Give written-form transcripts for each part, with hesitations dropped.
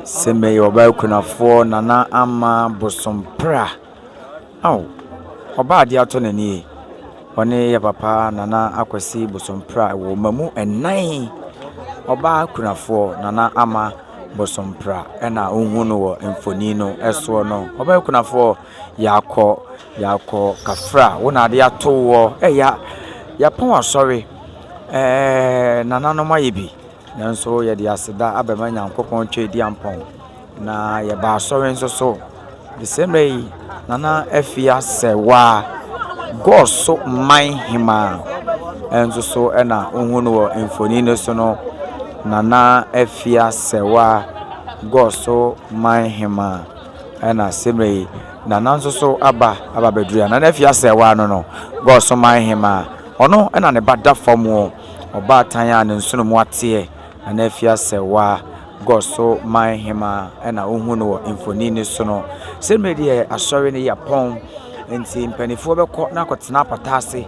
Sɛ mɛyɛ ɔbaa kunafoɔ Nana Ama Bosompra. Ao, ɔbaa adeɛ atɔ n'ani yi. Ɔne yɛ papa Nana Akwasi Bosompra wɔ mmamu nnan. Ɔbaa kunafoɔ Nana Ama Bosompra ɛna wohu no wɔ mfoni no soɔ no. Ɔbaa kunafoɔ yɛakɔ yɛakɔ kafra wo na ade ato woɔ ɛya yɛapɔn asɔre ɛɛ nananom ayɛ bi. Nanso yɛde aseda abɛma Nyankopɔn Tweediampɔn, na yɛba asɔre nso so. De sɛ mmerɛ yi, Nana Afia Sɛwaa, Gɔɔso man hemaa nso so na wohu no wɔ mfoni no so no. Nana Afia Sɛwaa, Gɔɔso man hemaa ɛna sɛ mmerɛ yi, Nana nso so aba aba abɛduru ha. Nana Afia Sɛwaa no no, Gɔɔso man hemaa, ɔno na ne ba da fam o. Ɔbaatan a ne nsono mu ateɛ na n'afi asɛ wa gɔ so man hemaa na wohu no wɔ mfoni no so no. Sɛ mmerɛ deɛ asɔre no yɛ pɔn nti mpanifoɔ bɛkɔ na akɔtena apata ase,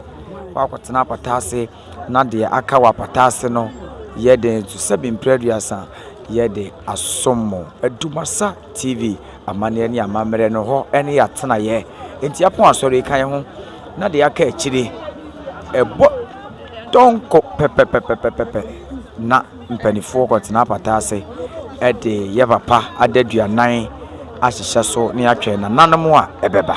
kɔ akɔtena apata ase na deɛ aka wɔ apata ase no yɛ de nso sɛbi mprɛ aduasa yɛ de asom mo. Adumasa TV amanneɛ ne amammerɛ no hɔ ne yɛatenaeɛ. Enti apɔn asɔre yi ka yɛn ho na deɛ aka akyire ɛbɔ dɔnko pɛpɛpɛpɛpɛpɛ na mpanimfoɔ kɔtena apata ase de yɛ papa adaduanan ahyehyɛ so ne atwɛn nananom a ɛbɛba.